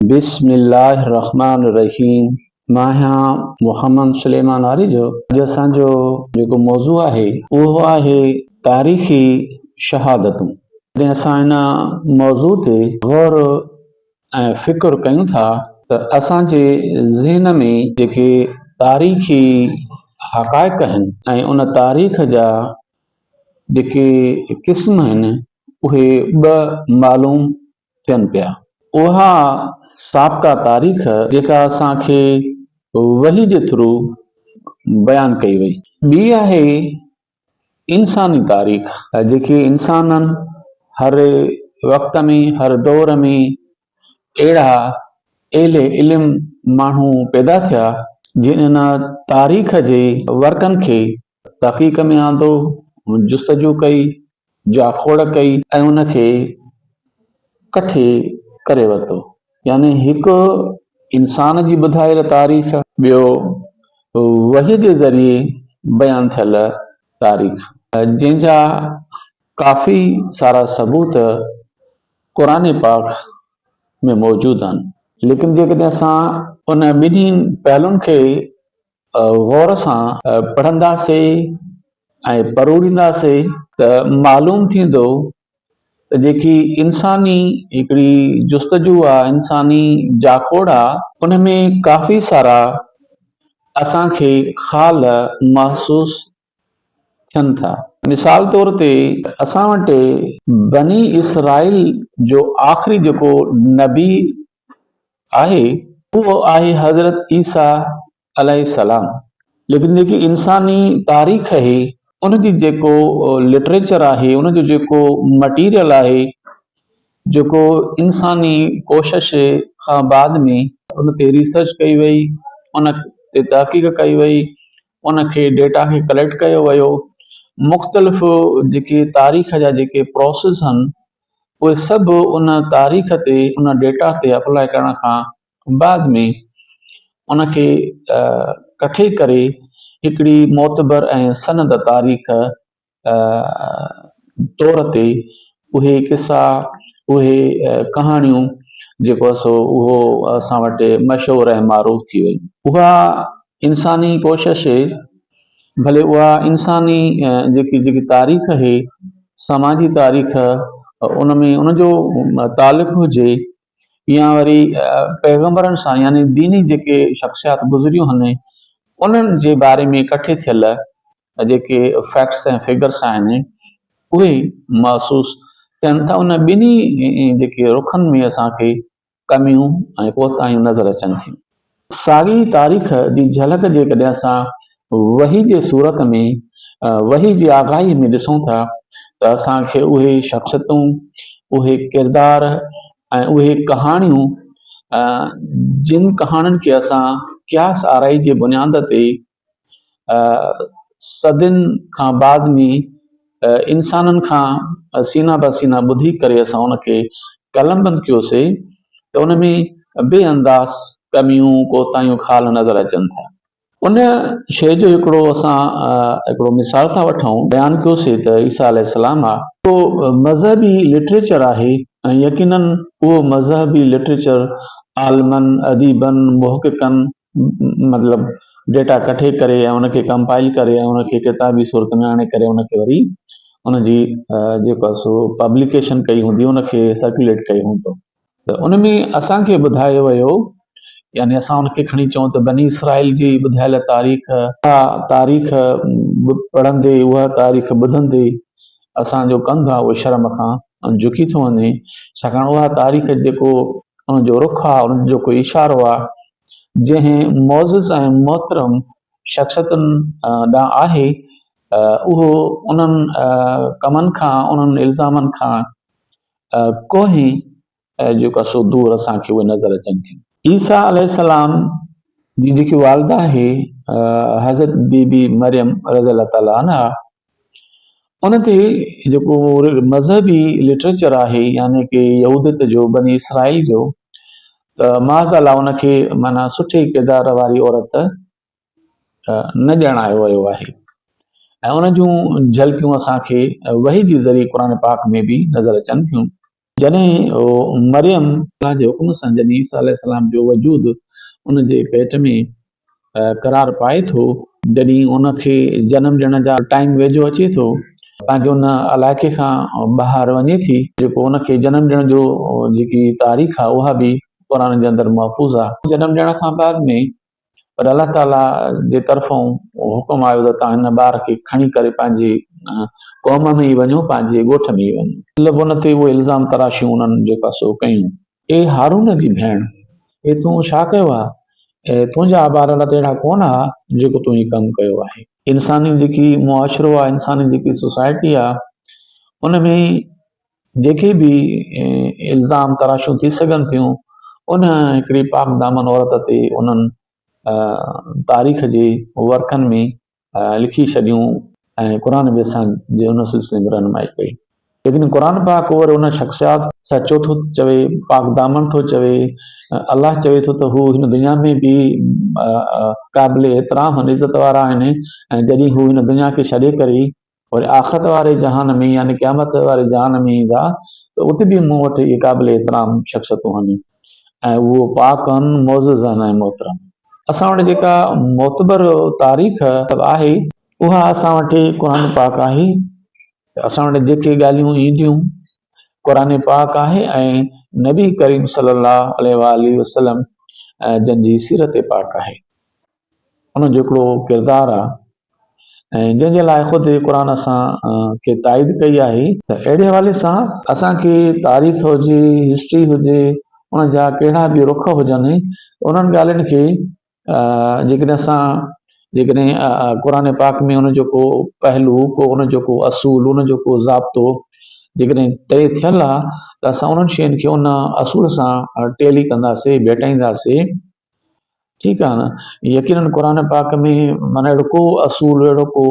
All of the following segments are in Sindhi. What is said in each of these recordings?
بسم الله الرحمٰن الرحيم مان آهيان محمد سليمان آريجو اڄ اسان جو جيڪو موضوع آهي اهو آهي تاريخي شهادتون جڏهن اسان ان موضوع تي غور ۽ فڪر ڪيون ٿا ته اسان جي ذهن ۾ جيڪي تاريخي حقائق آهن ۽ ان تاريخ جا جيڪي قسم آهن اهي ٻه معلوم ٿين پيا. اها سابقه تاريخ جيڪا اسان کي وحي جي ٿرو بيان ڪئي وئي. ٻي آهي انساني تاريخ جيڪي انسانن هر وقت ۾ هر دور ۾ اهڙا اهل علم ماڻهو پيدا ٿيا جن ان تاريخ جي ورقن کي تحقيق ۾ آندو، جستجو ڪئي، جاکوڙ ڪئي ۽ ان کي ڪٺي ڪري ورتو. يعني هڪ انسان جي ٻڌايل تاريخ، ٻيو وحي جي ذريعي بيان ٿيل تاريخ، جنهن جا ڪافي سارا ثبوت قرآن پاڪ ۾ موجود آهن. ليڪن جيڪڏهن اسان ان ٻنهي پهلن کي غور سان پڙهنداسي ۽ پروڙينداسي ته معلوم ٿيندو ته جيڪي انساني هڪڙي جستجو آ، انساني جاکوڙ آ، ان ۾ ڪافي سارا اسان کي خال محسوس ٿين ٿا. مثال طور تي اسان وٽ بني اسرائيل جو آخري جيڪو نبي آهي اهو آهي حضرت عيسيٰ عليه السلام ليڪن جيڪي انساني تاريخ آهي ان جي جيڪو لٽريچر آهي ان جو جيڪو مٽيريل آهي جيڪو انساني ڪوشش کان بعد ۾ ان تي ريسرچ ڪئي وئي ان تي تحقيق ڪئي وئي ان کي ڊيٽا کي ڪليڪٽ ڪيو ويو مختلف جيڪي تاريخ جا جيڪي پروسيس آهن اهي سڀ ان تاريخ تي ان ڊيٽا تي اپلاء ڪرڻ کان بعد ۾ ان کي ڪٺي ڪري هڪڙي معتبر ۽ سند تاريخ طور تي اهي قصا اهي ڪهاڻيون جيڪو سو اهو اسان وٽ مشهور ۽ معروف ٿي ويون. اها انساني ڪوشش ڀلي اها انساني جيڪي جيڪي تاريخ اهي سماجي تاريخ ان ۾ ان جو تعلق هجي يا وري پيغمبرن سان يعني ديني جيڪي شخصيات گذريون هن انهن جي باري ۾ ڪٺي ٿيل جيڪي فيڪٽس ۽ فگرس آهن اهي محسوس ٿين ٿا ان ٻنهي جيڪي رخن ۾ اسان کي ڪميون ۽ ڪوتاهيون نظر اچن ٿيون. ساڳي تاريخ جي جهلڪ جيڪڏهن اسان وحي جي صورت ۾ وحي جي آگاهي ۾ ڏسون ٿا ته اسان کي اهي شخصيتون، اهي ڪردار ۽ اهي ڪهاڻيون جن ڪهاڻين کي اسان قياس آرائي جي بنياد تي صدين کان بعد ۾ انسانن کان سينا به سينا ٻڌي ڪري اسان ان کي قلمبند ڪيوسي ته ان ۾ بي انداز ڪميون ڪوتاهيون خال نظر اچن ٿا. ان شيء جو هڪڙو اسان هڪڙو مثال ٿا وٺون، بيان ڪيوسي ته عيسيٰ عليه السلام آ. اهو مذهبي لٽريچر آهي ۽ يقيناً اهو مذهبي لٽريچر عالمن، اديبن، محققن، مطلب ڊيٽا ڪٺي ڪري ۽ ان کي ڪمپائل ڪري ۽ ان کي ڪتابي صورت ۾ آڻي ڪري ان کي وري ان جي جيڪو آهي سو پبليڪيشن ڪئي هوندي ان کي سرڪيوليٽ ڪيو هوندو ته ان ۾ اسان کي ٻڌايو ويو يعني اسان ان کي کڻي چئون ته بني اسرائيل جي ٻڌايل تاريخ اها تاريخ پڙهندي اها تاريخ ٻڌندي اسان جو ڪنڌ آهي اهو شرم کان جهڪي ٿو وڃي ڇاڪاڻ اها تاريخ جيڪو ان جو رخ آهي ان جو جيڪو اشارو آهي جنهن معزز ۽ محترم شخصيتن ڏانهن آهي اهو انهن ڪمن کان انهن الزامن کان ڪوهين جيڪو آهي سو دور اسان کي اهي نظر اچن ٿيون. عيسيٰ عليه السلام جي جيڪي والده آهي حضرت بي بي مريم رضي الله تعالٰي عنها ان تي جيڪو مذهبي لٽريچر آهي يعني ڪي يهوديت جو بني اسرائيل جو ته معاذ الله ان کي معنيٰ سٺي ڪردار واري عورت نه ڄاڻايو ويو آهي ۽ ان جون جهلڪيون اسان کي وحي جي ذريعي قرآن پاڪ ۾ به نظر اچن ٿيون. جڏهن مريم الله جي حڪم سان جڏهن عيسيٰ عليه السلام جو وجود ان جي پيٽ ۾ قرار پائي ٿو، جڏهن ان کي جنم ڏيڻ جا ٽائيم ويجهو اچي ٿو، پنهنجي ان علائقي کان ٻاهر وڃي ٿي، جيڪو ان کي جنم ڏيڻ جو جيڪي تاريخ آهي اها به قرآن جي اندر محفوظ آهي. جنم ڏيڻ کان بعد ۾ پر الله تعاليٰ جي طرفون حڪم آيو ته توهان هن ٻار کي کڻي ڪري پنهنجي قوم ۾ ئي وڃو، پنهنجي ڳوٺ ۾ ئي وڃو. مطلب ان تي اهي الزام تراشيون انهن جيڪا سو ڪيون. اي هارون جي ڀيڻ! هي تون ڇا ڪيو آهي؟ اي تنهنجا ابا ڏاڏا ته اهڙا ڪونه ها جيڪو تون هي ڪم ڪيو آهي. انساني جيڪي معاشرو آهي، انساني جيڪي سوسائٽي آهي، ان ۾ جيڪي به الزام تراشيون ٿي سگهن ٿيون ان هڪڙي پاڪ دامن عورت تي انهن تاريخ جي ورقن ۾ لکي ڇڏيون ۽ قرآن به اسان جي ان سلسلي ۾ رهنمائي ڪئي. ليڪن قرآن پاڪ وري ان شخصيات سچو ٿو چوي، پاڪ دامن ٿو چوي، الله چوي ٿو ته هو هن دنيا ۾ به قابل احترام آهن، عزت وارا آهن ۽ جڏهن هو هن دنيا کي ڇڏي ڪري وري آخرت واري جهان ۾ يعني قيامت واري جهان ۾ ايندا ته اتي به مون وٽ اهي قابل احترام شخصيتون هن ۽ اهو پاڪ هن، معزز هن ۽ محترم. اسان وٽ جيڪا معتبر تاريخ آهي، اها اسان وٽ قرآن پاڪ آهي ته اسان وٽ جيڪي ڳالهيون اينديون قرآن پاڪ آهي ۽ نبي ڪريم صلي الله عليه واٰله وسلم جن جي سيرت پاڪ آهي. ان جو هڪڙو ڪردار آ ۽ جنهن جي لاء خود قرآن اسان کي تائيد ڪئي آهي. ته اهڙي حوالي سان اسان کي تاريخ هجي، هسٽري هجي، ان جا ڪهڙا به رخ هجن ته انهن ڳالهين کي جيڪڏهن اسان جيڪڏهن قرآن پاڪ ۾ ان جو ڪو پهلو، ڪو ان جو ڪو اصول، ان جو ڪو ضابطو جيڪڏهن طئي ٿيل آ ته اسان انهن شين کي ان اصول سان ٽيلي ڪنداسين، ڀيٽائينداسين. ٺيڪ آ نه يقينن قرآن پاڪ ۾ معنيٰ اهڙو ڪو اصول اهڙو ڪو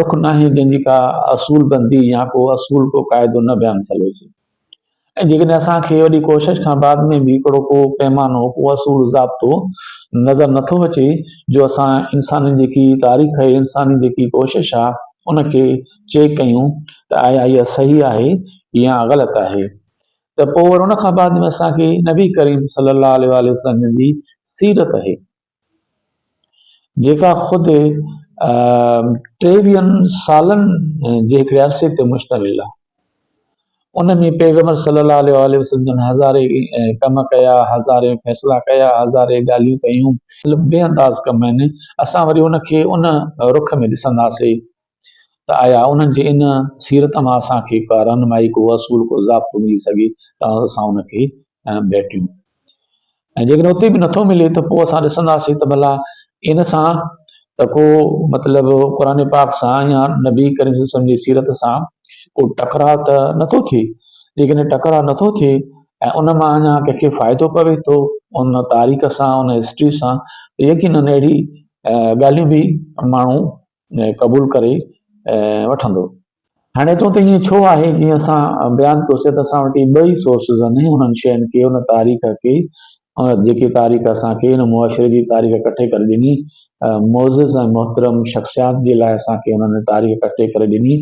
رخ ناهي جنهن جي ڪا اصول بندي يا ڪو اصول ڪو قاعدو نه بيان ٿيل هجي ۽ جيڪڏهن اسان کي وڏي ڪوشش کان بعد ۾ به هڪڙو ڪو پيمانو ڪو اصول ضابطو نظر نٿو اچي جو اسان انساني جيڪي تاريخ آهي انساني جيڪي ڪوشش آ ان کي چيڪ ڪيون ته آيا اها صحيح آهي يا غلط آهي ته پوء وري ان کان بعد ۾ اسان کي نبي ڪريم صلي الله عليه واٰله وسلم جن جي سيرت آهي جيڪا خود ٽيويهن سالن جي هڪڙي عرصي تي مشتمل آهي. ان ۾ پيغمبر صلي الله عليه واٰله وسلم جن هزارين ڪم ڪيا، هزارين فيصلا ڪيا، هزارين ڳالهيون ڪيون، مطلب بي انداز ڪم آهن. اسان وري ان کي ان رخ ۾ ڏسنداسين. ته آيا انهن جي ان سيرت مان اسان کي ڪا رهنمائي، ڪو اصول، ڪو ضابطو ملي سگهي ته اسان ان کي ڀيٽيون ۽ جيڪڏهن اتي به نٿو ملي ته پوء اسان ڏسنداسين ته ڀلا ان سان ته ڪو مطلب قرآن پاڪ سان يا نبي ڪريم صلي الله عليه وسلم جي سيرت سان ڪو ٽڪراء ته نٿو ٿئي، جيڪڏهن ٽڪراء نٿو ٿئي ۽ ان مان اڃا ڪنهن کي فائدو پوي ٿو ان تاريخ سان ان هسٽري سان ته يقينن اهڙي ڳالهيون به ماڻهو قبول ڪري وٺندو. هاڻي چون ته ائين ڇو آهي؟ جيئن اسان بيان ڪيوسين ته اسان وٽ اهي ٻئي سورسز آهن انهن شين کي ان تاريخ کي جيڪي تاريخ اسان کي ان معاشري جي تاريخ ڪٺي ڪري ڏني معزز ۽ محترم شخصيات جي لاء اسان کي انهن تاريخ ڪٺي ڪري ڏني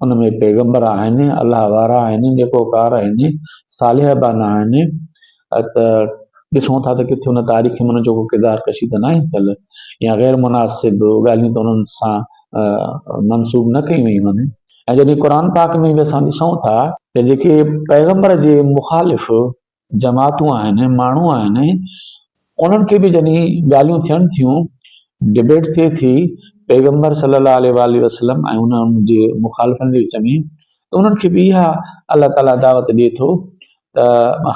ان ۾ پيغمبر آهن الله وارا آهن نيڪوڪار آهن صالح ٻانها آهن ته ڏسون ٿا ته ڪٿي ان تاريخ ۾ انهن جو ڪو ڪردار ڪشي ته ناهي ٿيل يا غير مناسب ڳالهيون ته انهن سان منسوب نه ڪيون ويون آهن ۽ جڏهن قرآن پاڪ ۾ به اسان ڏسون ٿا ته جيڪي پيغمبر جي مخالف جماعتون آهن ماڻهو آهن انهن کي به جڏهن ڳالهيون ٿين ٿيون ڊبيٽ ٿئي ٿي پيغمبر صلي الله عليه واٰله وسلم ۽ انهن جي مخالفن جي وچ ۾ ته انهن کي به اها الله تعاليٰ دعوت ڏئي ٿو ته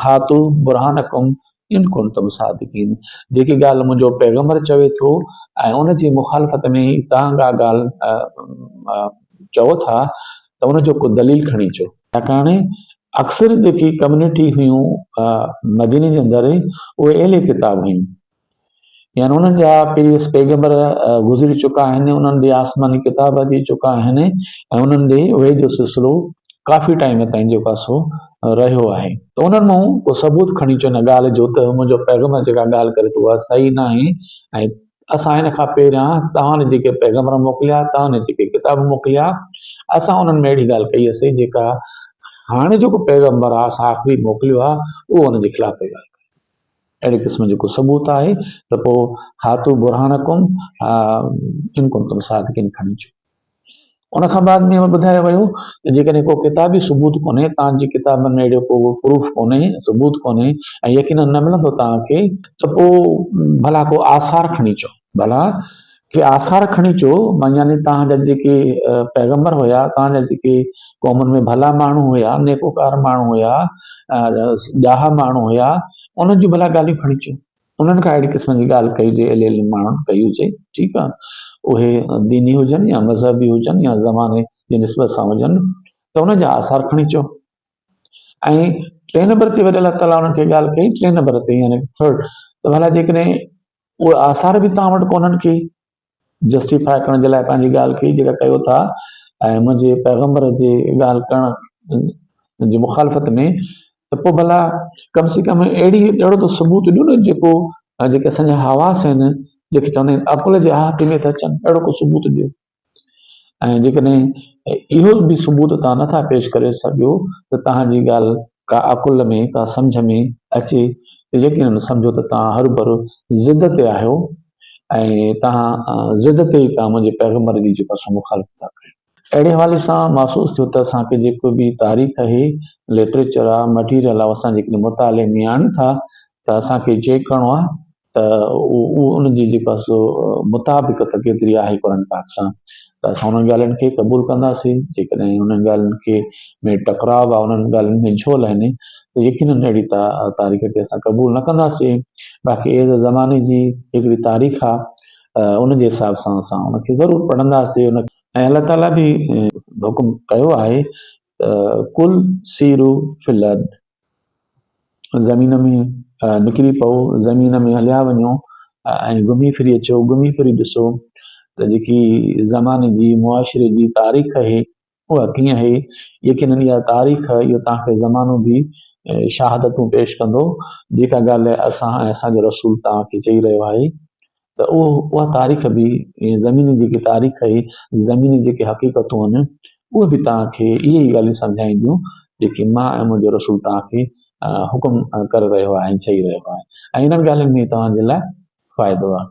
هاتو برهانڪم ان ڪنتم صادقين جيڪي ڳالهه منهنجو پيغمبر چوي ٿو ۽ ان جي مخالفت ۾ توهان ڪا ڳالهه چئو ٿا ته ان جو ڪو دليل کڻي اچو. ڇاڪاڻ اڪثر جيڪي ڪميونٽي هيون مديني جي اندر اهي اهل ڪتاب هيون. يعني انهن جا پريويس پيغمبر گذري چڪا آهن، انهن ڏي آسماني ڪتاب اچي چڪا آهن ۽ انهن ڏي وحي جو سلسلو ڪافي ٽائيم تائين جيڪو آهي سو رهيو آهي ته انهن مان ڪو ثبوت کڻي اچو ان ڳالهه جو ته منهنجو پيغمبر جيڪا ڳالهه ڪري ٿو اها صحيح ناهي ۽ اسان هن کان پهريان توهان ڏي جيڪي پيغمبر موڪليا توهان ڏي جيڪي ڪتاب موڪليا اسان انهن ۾ اهڙي ڳالهه ڪئي هئسي جيڪا هاڻي جيڪو پيغمبر آهي اسان آخري موڪليو آهي اهو ان جي خلاف ٿو ڳالهه ڪري. اهڙي قسم جو ڪو ثبوت آهي ته پوء هاتو برهانڪم ان ڪنتم صادقين کڻي اچو. ان کان بعد ۾ ٻڌايو ويو ته جيڪڏهن ڪو ڪتابي ثبوت ڪونهي، توهان جي ڪتابن ۾ اهڙو ڪو پروف ڪونهي، ثبوت ڪونهي ۽ يقينن نه ملندو توهان کي ته پوء ڀلا ڪو آثار کڻي اچو. ڀلا ڪي آثار کڻي اچو يعني توهان جا جيڪي پيغمبر هيا، توهان جا جيڪي قومن ۾ ڀلا ماڻهو هيا، نيڪوڪار ماڻهو هيا، ڏاها ماڻهو هيا، انهن جون ڀلا ڳالهيون کڻي اچو. انهن کان اهڙي قسم جي ڳالهه ڪئي هجي اهلي علم ماڻهن ڪئي هجي ٺيڪ آهي اهي ديني هجن يا مذهبي هجن يا زماني جي نسبت سان هجن ته انهن جا آثار کڻي اچو ۽ ٽئين نمبر تي وري الله تعاليٰ انهن کي ڳالهه ڪئي ٽئين نمبر تي يعني ٿرڊ ته ڀلا جيڪڏهن اهي آثار به توهان وٽ ڪونهن ڪي جسٽيفاء ڪرڻ جي لاء پنهنجي ڳالهه ڪئي جيڪا ڪيو ٿا ۽ منهنجي پيغمبر جي ڳالهه ڪرڻ جي مخالفت ۾ ته پوء ڀلا ڪم سي ڪم اهڙي اهڙو ته ثبوت ڏيو نه جيڪو جيڪي اسان جا حواس آهن جيڪي چوندا آهن عقل جي احاطي ۾ ٿا اچن اهڙو ڪو ثبوت ڏيو ۽ جيڪڏهن اهو به ثبوت توهان نٿا پيش ڪري سگهو ته توهان جي ڳالهه ڪا عقل ۾ ڪا سمجهه ۾ اچي ته يقينن سمجهو ته توهان هروڀرو ضد تي آهيو ۽ توهان ضد تي ئي توهان منهنجي پيغمبر جي جيڪو سو مخالفت ٿا ڪريو. اهڙي حوالي سان محسوس ٿيو ته اسان کي جيڪو به تاريخ آهي، لٽريچر آهي، مٽيريل آهي اسان جيڪڏهن مطالعي ۾ آڻيون ٿا ته اسان کي چيڪ ڪرڻو آهي ته اهو ان جي جيڪو آهي سو مطابقت ڪيتري آهي قرآن پاڪ سان ته اسان انهن ڳالهين کي قبول ڪنداسين جيڪڏهن انهن ڳالهين کي ۾ ٽڪراء آهي انهن ڳالهين ۾ جهول آهن ته يقينن اهڙي تاريخ کي اسان قبول نه ڪنداسين باقي اهي زماني جي هڪڙي تاريخ آهي ان جي حساب سان اسان ان کي ضرور پڙهنداسين ان ۽ الله تعاليٰ به حڪم ڪيو آهي ته قل سيرو في الارض زمين ۾ نڪري پئو، زمين ۾ هليا وڃو ۽ گهمي ڦري اچو، گهمي ڦري ڏسو ته جيڪي زماني جي معاشري جي تاريخ آهي اها ڪيئن آهي، يقينن اها تاريخ اهو توهان کي زمانو به شهادتون پيش ڪندو، جيڪا ڳالهه اسان ۽ اسان جو رسول توهان کي چئي رهيو آهي ته اهو اها تاريخ به زميني جيڪي تاريخ آهي، زميني جيڪي حقيقتون آهن، اهي به توهان کي اهي ئي ڳالهيون سمجهائينديون جيڪي مان ۽ منهنجو رسول توهان کي حڪم ڪري رهيو آهي ۽ چئي رهيو آهي ۽ انهن ڳالهين ۾ توهان جي لاء فائدو آهي.